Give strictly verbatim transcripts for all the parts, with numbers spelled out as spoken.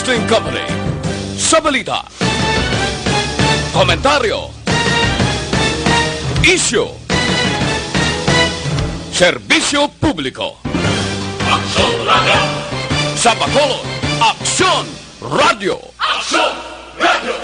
Broadcasting Company. Sa balita, komentaryo, isyu, serbisyo publiko. Aksyon Radio! Sa Bacolod, Aksyon Radio! Aksyon Radio!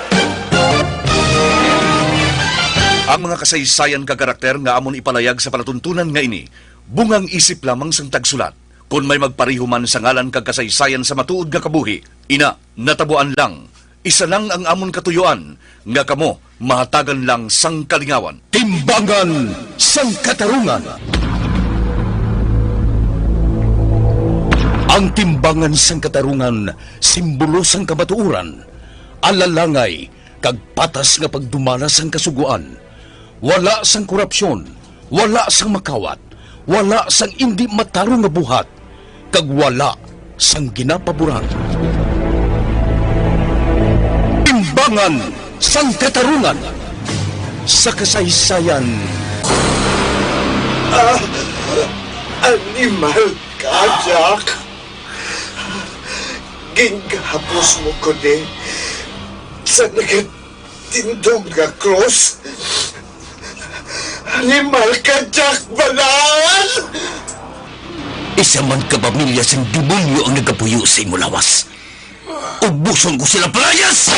Ang mga kasaysayan kag karakter nga amon ipalayag sa palatuntunan nga ini, bungang isip lamang sang tagsulat. Kon may magpareho man sa ngalan kag kasaysayan sa matuod nga kabuhi, ina, natabuan lang. Isa lang ang amon katuyuan, nga kamo mahatagan lang sang kalingawan. Timbangan sang Katarungan. Ang timbangan sang katarungan, simbolo sang kamatuoran, alalangay, kag patas nga pagdumala sang Kasugoan. Wala sang korupsyon, wala sang makawat, wala sang indi matarong nga buhat, kag wala sang ginapaboran. Timbangan sang Katarungan sa kasaysayan. Ah, animal ka, Jack. Gingahapos mo ko ni sa nagatindog nga krus. Animal ka, Jack Balaan! Isa man ka pamilya sang demonyo ang nagapuyo sa imo lawas. Ubuson ko sila, palayas!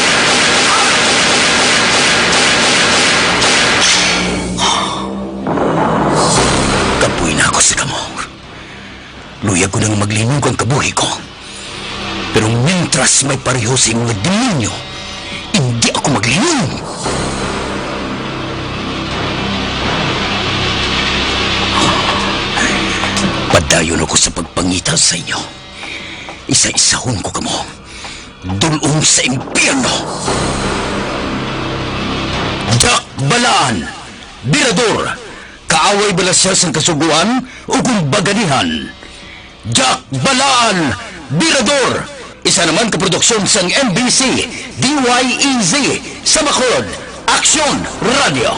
Kapoy na ako sa kamo. Luyag ko nang maglinog ang kabuhi ko. Pero mintras may pareho sa imo nga demonyo, hindi ako maglinog. Padayon ako sa pagpangita sa inyo. Isa-isahon ko kamo. Dul-ong sa impyerno. Jack Balaan, Birador, kaaway bala sia sang Kasugoan o kumbaganihan? Jack Balaan, Birador, isa naman ka produksyon sang M B C, D Y E Z, sa Bacolod, Aksyon Radio.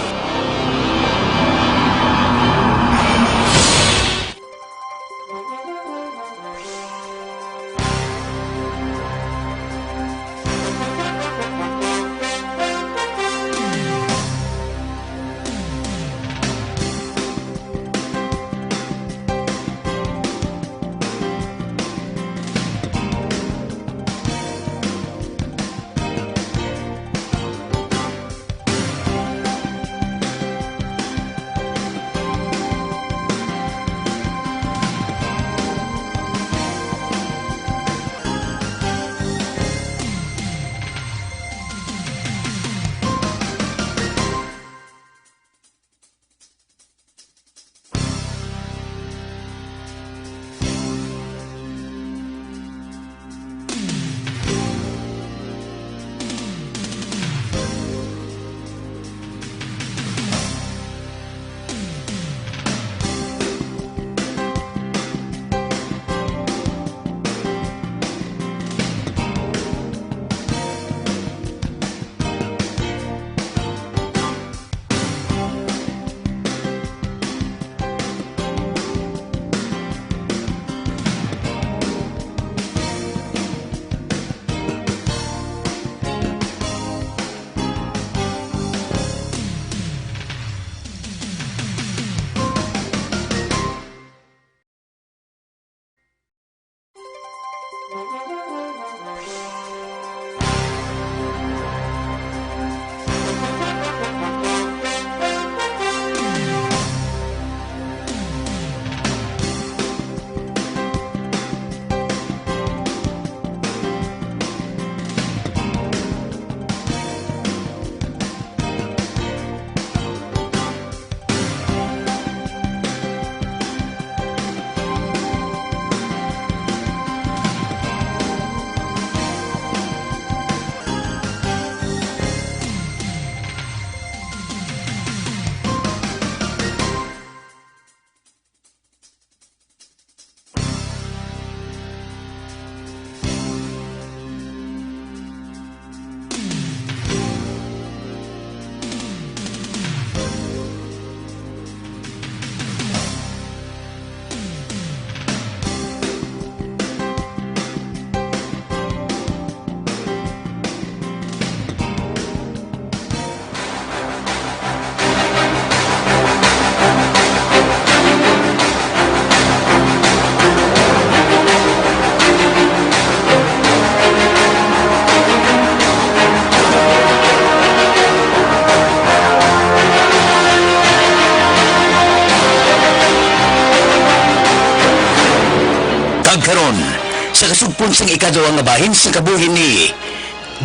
Pun sang ikaduha nga bahin sa kabuhi ni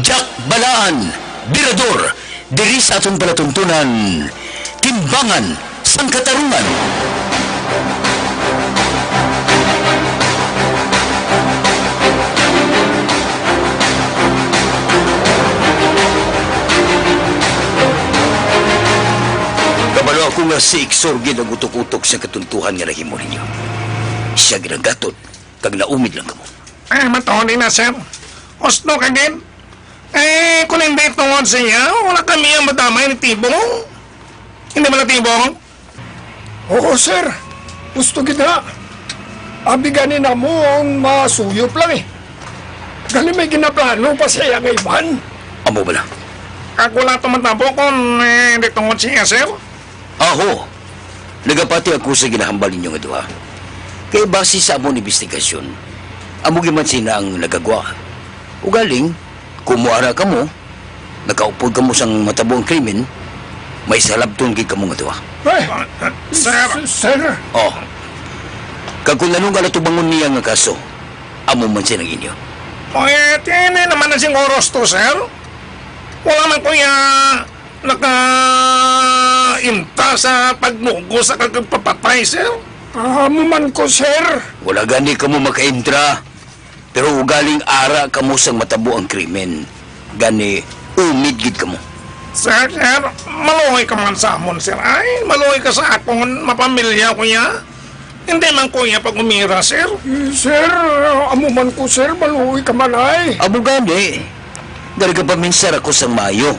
Jack Balaan, Birador, diri sa aton palatuntunan, Timbangan sang Katarungan. Kabalo ako nga si Exor gid ang utok-utok sa katuntuhan nga nahimo ninyo. Siya gid ang gatod, kag naumid lang kamo. Eh, matuod na, sir. Husto ka gid. Eh, kung hindi tungod siya, wala kami ang madamay ni Tibong. Hindi ba na, Tibong? Oo, sir. Husto gid na. Abi gani namo ang masuyop lang, eh. Gali may ginaplano pa siya nga iban. Amo bala? Ako lang tumatapo kung, eh, hindi tungod siya, sir. Aho, nagapati ako sa ginahambal ninyo nga duha. Kay base sa amon investigasyon, amo gid man sina ang nagagwa. Ugaling, kung muara kamo, nakaupod kamo sang matabo ang krimen, may salabton gid kamo nga duha. Eh, Ah, ah, sir. s-, sir. Oh. Kag kung ano nga natubangon niya nga kaso, amo man sina ang inyo. Oy, tini naman na sing oras to, sir. Wala man ko ya nakainta sa pagmugos sa kagpapatay, sir. Amo man ko, sir. Wala gani kamo makaintra, pero ugaling ara kamo sang matabo ang krimen, gani umid gid kamo. Sir, sir, maluoy ka man sa amon, sir. Ay, maluoy ka sa akon, mapamilya ko ya. Hindi man ko ya pag-umira, sir. Eh, sir, amo man ko, sir, maluoy ka man ay. Amo gani. Gani gapaminsar ako sang maayo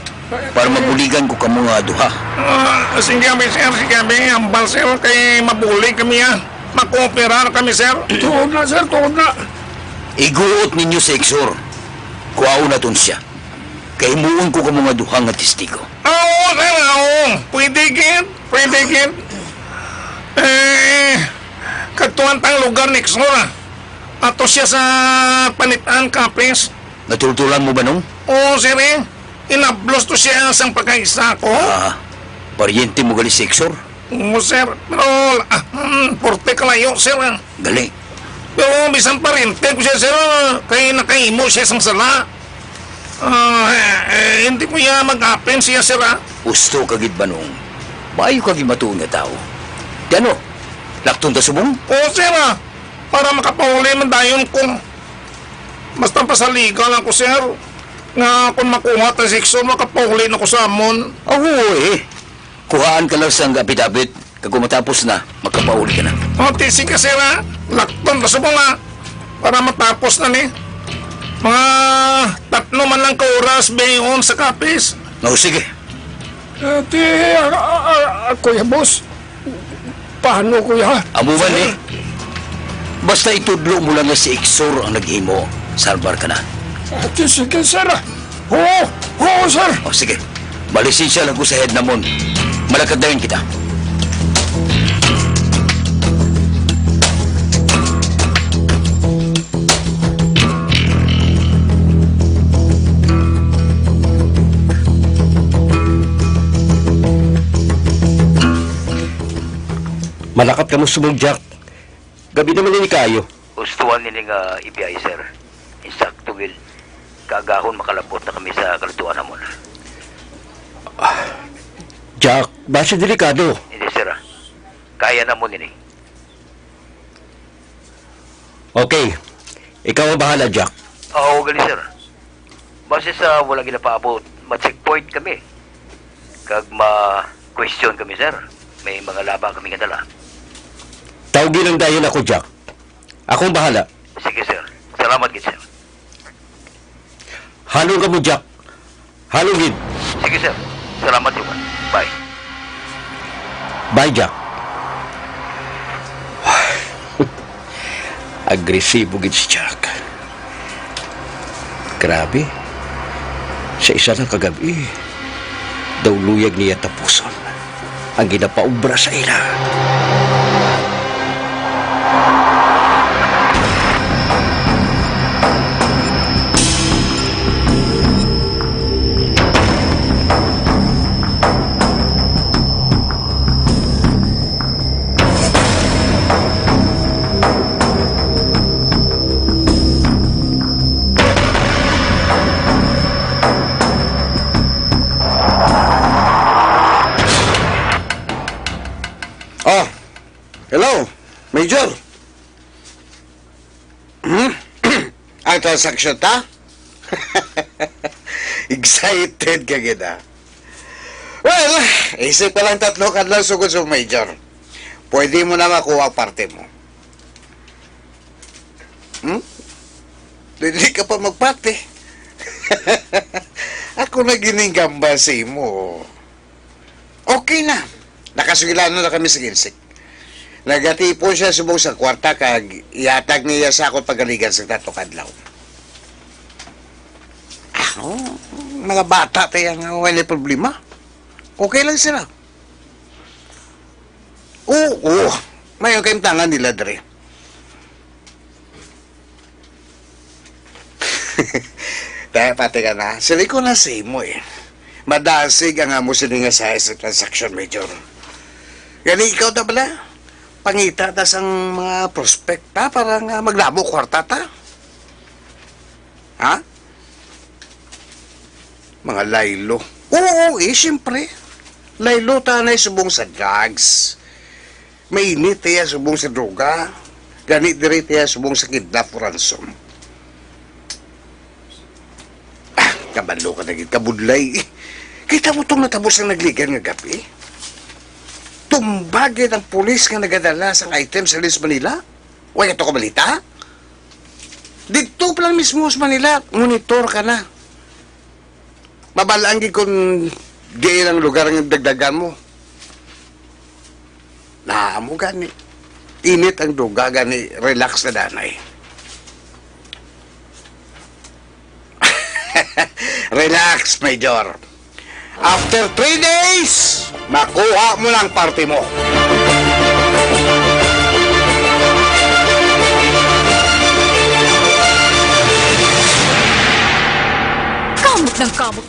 para mabuligan ko kamo nga duha. Ah, sige, abi, sir, sige, abi, hambal, sir, kay mabulig kami, ah. Makooperar kami, sir. Tuod na, sir, tuod na. Iguot ninyo si Exor. Kuhaon naton siya. Kay himuon ko kamo nga duha nga testigo. Ah, oo, sir, ah, oo. Pwede gid, pwede gid. Eh, kadtuan tang lugar ni Exor, ah. Ato siya sa Panitan, Capiz. Natultulan mo ba, Nong? Oo, sir, eh. Inablos to siya sang pagkaisa ko. Ah, paryente mo gali si Exor? Oo, sir. Pero, ah, hmm, porte kalayo, sir, ah. Gali. Pero bisan paryente ko siya, sir, ah, kay nakahimo siya sang sala. Ah, eh, eh, hindi ko ya mag-apin siya, sir, ah. Husto ka gid, Manong. Maayo ka gid matuod nga tawo. Di ano? Lakton ta subong? Oo, sir, ah. Para makapauli man dayon ko. Basta pasaligan lang ko, sir, nga kung makuha ta si Exor, makapauli na ko sa amon. Aw, huo, eh. Kuhaan ka lang sang apidabit, kag kung matapos na, makapauli ka na. O, ti, sige, sir, ha? Lakton ta subong, ha? Para matapos na ni. Mga tatlo man lang ka oras, biyaon sa Capiz. O, sige. Eh, ti, a-, a-, a-, ako ya, boss. Paano, kuya? Amo man, eh. Basta itudlo mo lang nga si Exor ang naghimo, salbar ka na. Ah, ti-, sige, sir. Oo, oo, sir. O, sige. Malisensya lang ko sa head namon. Malakad dayon kita. Malakat kamo subong, Jack. Gabi naman ini kaayo. Hustuan nini nga ibiyay, sir. Insakto gid. Kaagahon makalabot na kami sa kalutuan namon. Ah, Jack, basi delikado. Hindi, sir, ah. Kaya namon ini. Okay. Ikaw ang bahala, Jack. Oo, gali, sir. Base sa wala ginapaabot, ma-checkpoint kami. Kag ma-question kami, sir. May mga laba kami nga dala. Tawgi lang dayon ako, Jack. Akong bahala. Sige, sir. Salamat gid, sir. Halong kamo, Jack. Halong gid. Sige, sir. Salamat, sir. Bye. Bye, Jack. Agresibo gid si Jack. Grabe. Sa isa lang ka gab-i, daw luyag niya tapuson ang ginapaubra sa ila. Major! Hmm? Ang transaksyon ta? Excited ka gid, ah. Well, isip ka lang tatlo ka adlaw sugod sa Major. Pwede mo na makuha ang parte mo. Hmm? Dili ka pa magpati. Ako na gininggamba sa imo. Okay na. Nakasugilanon na kami sa Ginsik. Nagatipon siya subong sa kwarta kag ihatag niya sa akon pagaligan sa tatlo ka adlaw. Ah, oh, mga bata tayo nga wala problema. Okay lang sila. Oo, may kaimtangan nila dre. Kaya pati ka na, sili ko na sa imo eh. Madasig ang amo sini nga size sa transaksyon, Major. Gani ikaw ta bala, pangita ta sang mga prospect ta para nga maglamo kwarta ta. Ha? Mga laylo. Oo, eh, siyempre. Laylo ta na subong sa drugs. Mainit iya subong sa droga. Gani diri tiya subong sa kidnap o ransom. Ah, kabalo ka na gid, kabudlay. Kita mo tong natabo sa nagligan nga gabi? Tumbagin ang pulis nga nagadala sang item sa Manila. Way ato ka balita? Didto pa lang mismo sa Manila, monitor ka na. Mabalaan gid kung diin ang lugar nga dagdagan mo. Na mo gani. Init ang duga gani, relax na danay. Relax, Major. After three days, makuha mo lang party mo. Kamot ng kamot.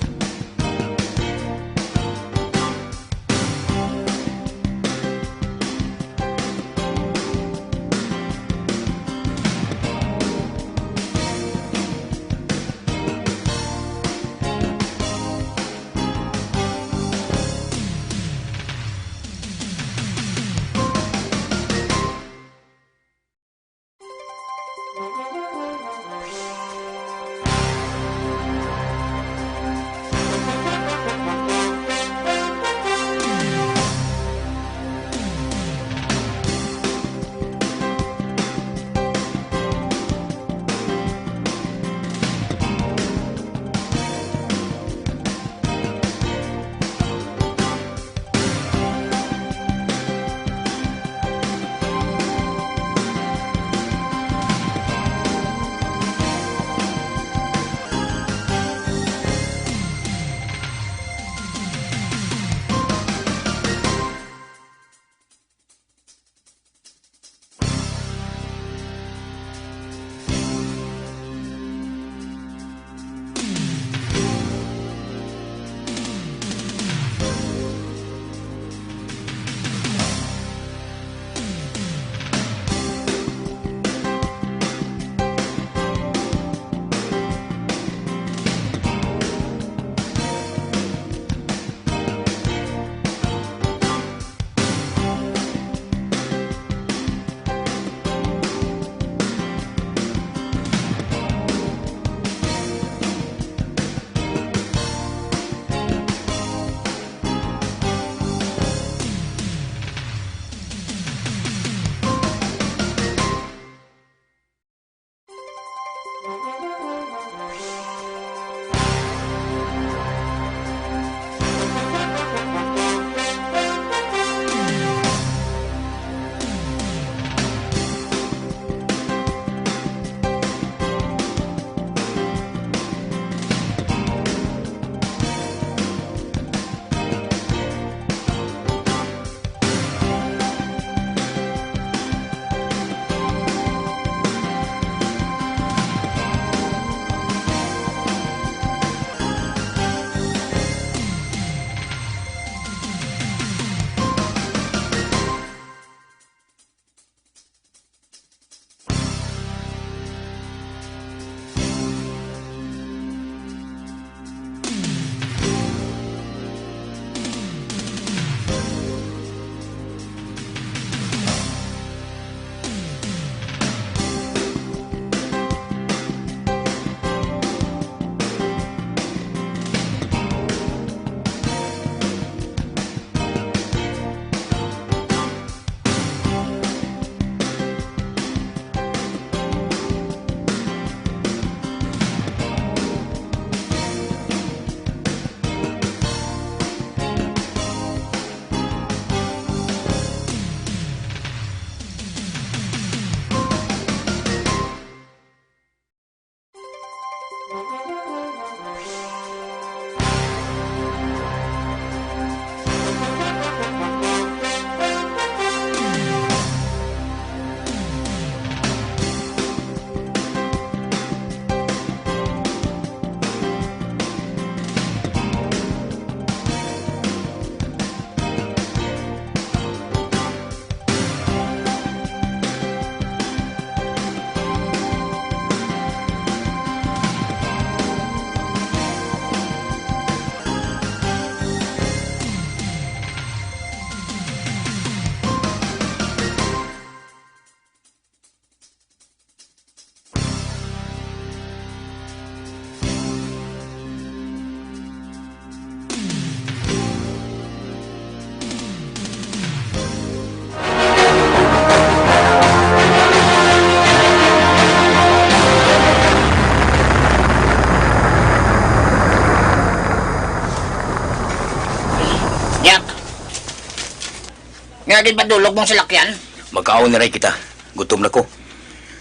Kaya gid padulog mong salakyan? Makaon na rin kita. Gutom na ko.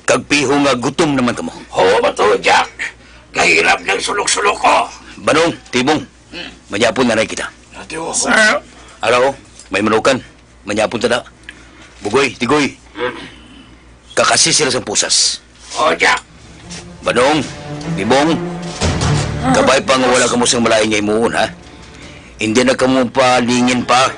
Kag piho nga gutom naman kamo. Oo ba to, Jack? Kahirap ng sulok-sulok ko. Banong, Tibong, manyapon na rin kita. Ate, oh. Sir. Araw, may manukan. Manyapon ta na. Bugoy, Tigoy. Kakasi sila sang pusas. Oh, Jack. Banong, Tibong, kabay pa nga wala kamo sang malain nga himuon, ha? Hindi na kamo palingin pa,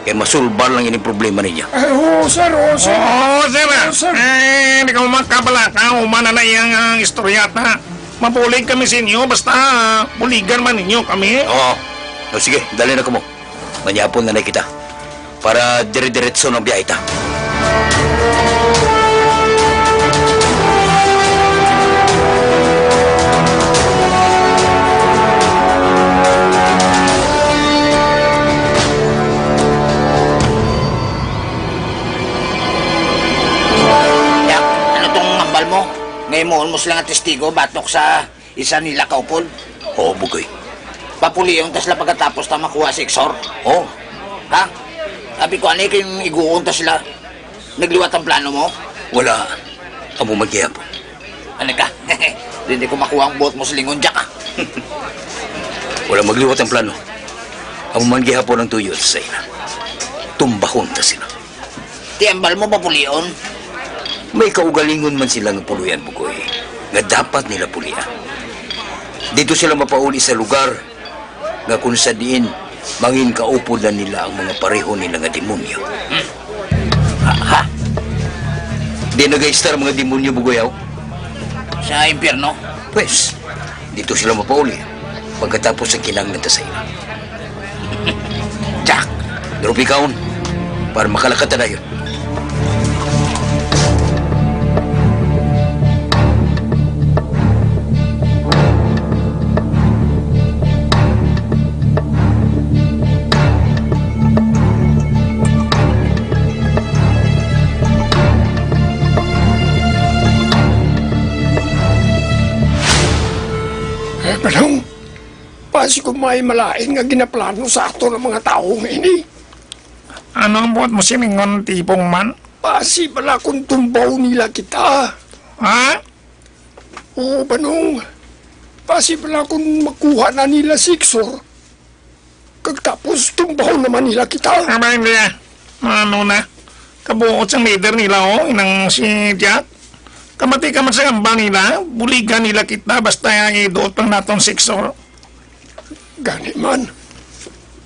kay masulbar lang ini problema ninyo. Ay, oo, sir, oo, sir. Oo, sir, ah. Oo, sir. Eh, hindi ka makabalaka, umana na iyang, ah, istorya ta. Mabulig kami sa inyo, basta, ah, buligan man ninyo kami. Oo. O, sige, dali na kamo. Manyapon na na kita. Para dire-diretso ng biyahe ta. Yak, ano tong hambal mo? Nga himuon mo sila nga testigo batok sa isa nila kaupod? Oo, Bugoy. Papulion ta sila pagkatapos ta makuha si Exor? Oo. Ha? Abi ko, ani kay iguon ta sila. Nagliwat ang plano mo? Wala. Amo man gihapon. Ano ka? Hindi ko makuha ang buot mo sa lingon, Jack, ah. Wala magliwat ang plano. Amo man gihapon ang tuyo sa ila. Tumbahon ta sila. Ti hambal mo mapulion? May kaugalingon man sila nga puloy-an, Bugoy, nga dapat nila pulian. Dito sila mapauli sa lugar nga kung sa diin mangin kaupod na nila ang mga pareho nila nga demonyo. Hmm. Ha, ha? Di nagaistar ang mga demonyo, Bugoy, aw? Sa impyerno? Pwes, dito sila mapauli pagkatapos ang kinahanglan ta sa ila. Jack, duro pikawon para makalakat na dayon. Eh, Balong, basi kung may malain nga ginaplano sa aton ang mga tawo nga ini. Ano ang buot mo silingon, Tibong man? Basi bala kung tumbaw nila kita. Ha? Oo, Banong. Basi bala kung makuha na nila si Exor. Kag tapos tumbaw naman nila kita. Abay, hindi ah. Ano na? Kabuot sang leader nila, oh, inang si Jack. Kamati ka man sa hambal nila, buligan nila kita basta iduot lang naton si Exor. Gani man.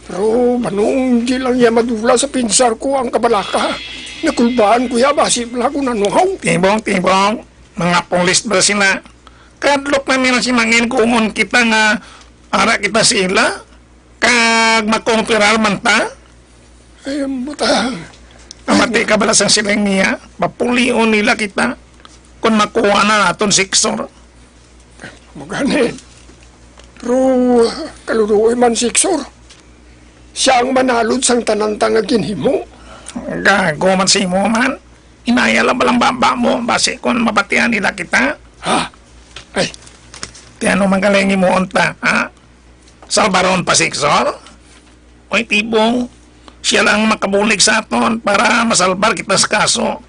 Pero, Manong, di lang niya madula sa pinsar ko ang kabalaka. Nakulbaan ko ya, basi bala ko nanuhaw. Tibong, Tibong, mga pulis ba sila? Kadlok na nila si Mangin kung kita nga ara kita sila, kag makompirar man ta. Ay, ang butang. Amati ka bala sang siling niya, papulion nila kita kung makuha na naton si Exor. Mo gani. Pero kaluloy man si Exor. Siya ang manalod sang tanan ta nga ginhimo. Gago man si imo man. Inaya lang balang baba mo, basi kung mabatian nila kita. Ha? Ay. Ti ano man galing himuon ta, ha? Salbaron pa si Exor? Oy, Tibong, siya lang makabulig sa aton para masalbar kita sa kaso.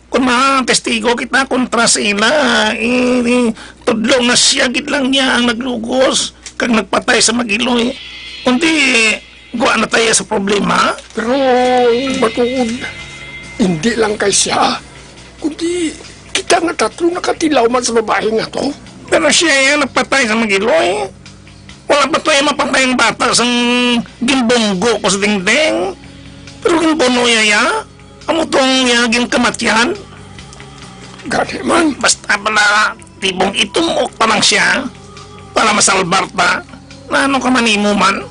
Kung mga testigo kita kontra sa ila, eh, tudlo nga siya gid lang niya ang naglugos kag nagpatay sa Maguiloy. Kundi, gwa na tayo sa problema. Pero, matuod, hindi lang kay siya, kundi kita nga tatlo nakatilaw man sa babae nga to. Pero siya iya nagpatay sa Maguiloy. Wala pa to iya mapatay ang bata sang ginbunggo ko sa dingding. Pero ginbuno iya iya. Amo tong iya ginkamatyan. Gani man. Basta pala, Tibong, itumok pa lang siya para masalbar ta. Na ano ka man imo man?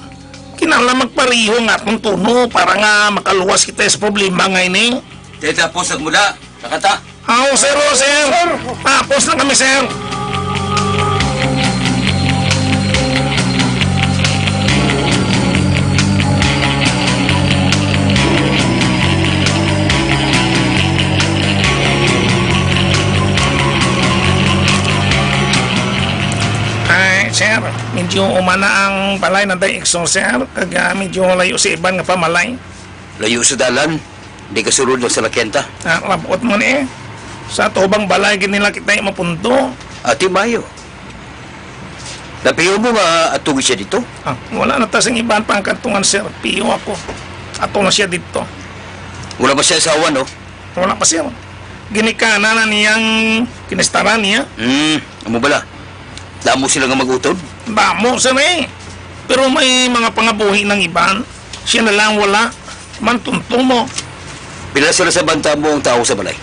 Kinala magpariho nga atong tuno para nga makaluwas kita sa problema nga ini. Kaya tapos ang mula, nakata. Aw, sir, oh, sir. Tapos na kami, sir. Ay, sir, medyo umana ang balay na day Exor, sir. Kag, ah, medyo layo sa iban nga pamalay. Layo sa dalan? Di ka sulod lang sa lakyan ta. Ah, labot mo ni eh. Sa tubang balay gid nila kita mapunto. Ati Mayo. Napiyo mo nga atugi siya dito? Ah, wala na ta sing iban pang kantungan, sir. Piyo ako. Ato na siya dito. Wala ba siya asawa, no? Wala pa, sir. Ginikanan na niyang kinistaran niya. Hmm, amo bala. Damo sila nga mag-utod? Damo, sir, eh. Pero may mga pangabuhi ng iban. Siya na lang wala. Man tunto mo. Pila sila sa banta mo ang tao sa balay?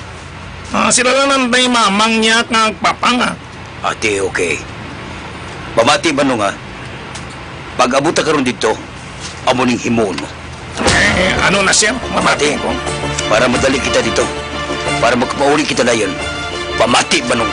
Ah, sila lang ang may mamang niya kag papa nga. Ati, okay. Pamati ba no nga? Pag-abot ta karon dito, amo ning himuon mo. Eh, ano na siya? Pamati. Pamati ko. Para madali kita dito. Para makapauli kita dayon. Pamati ba no?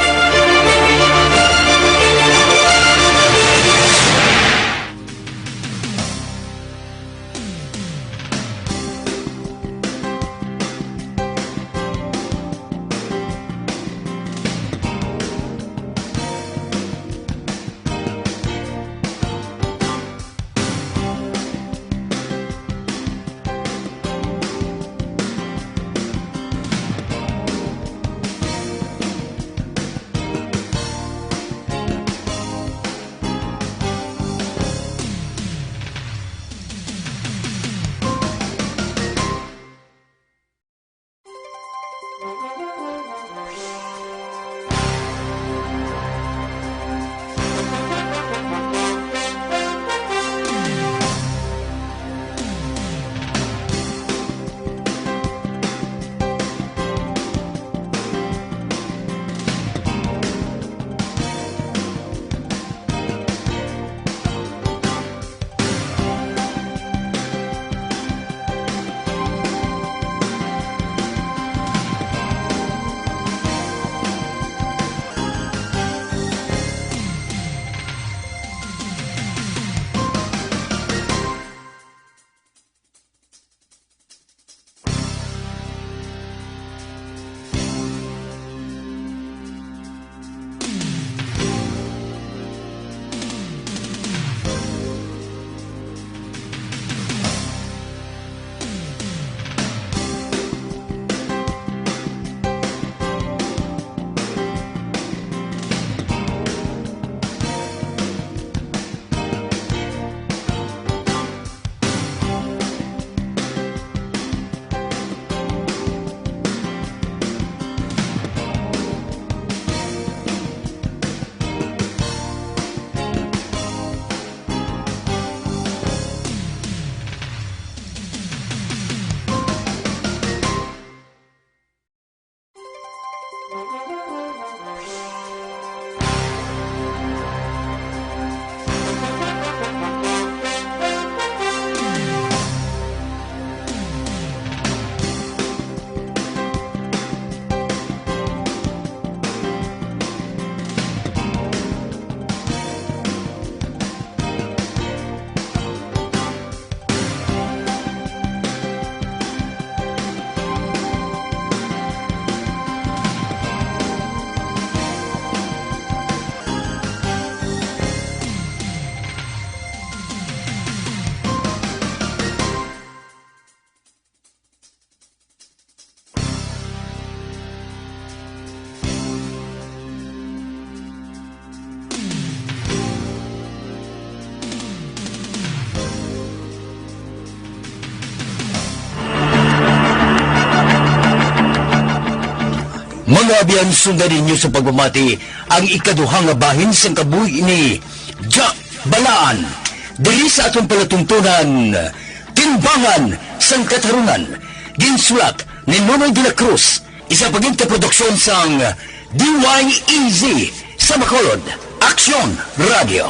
Mga abyan, sundan ninyo sa pagpamati ang ikaduha nga bahin sang kabuhi ni Jack Balaan diri sa aton palatuntunan, Timbangan sang Katarungan. Ginsulat ni Nonoy de la Cruz, isa pa gid ka produksyon sang D Y E Z sa Bacolod. Aksyon Radio.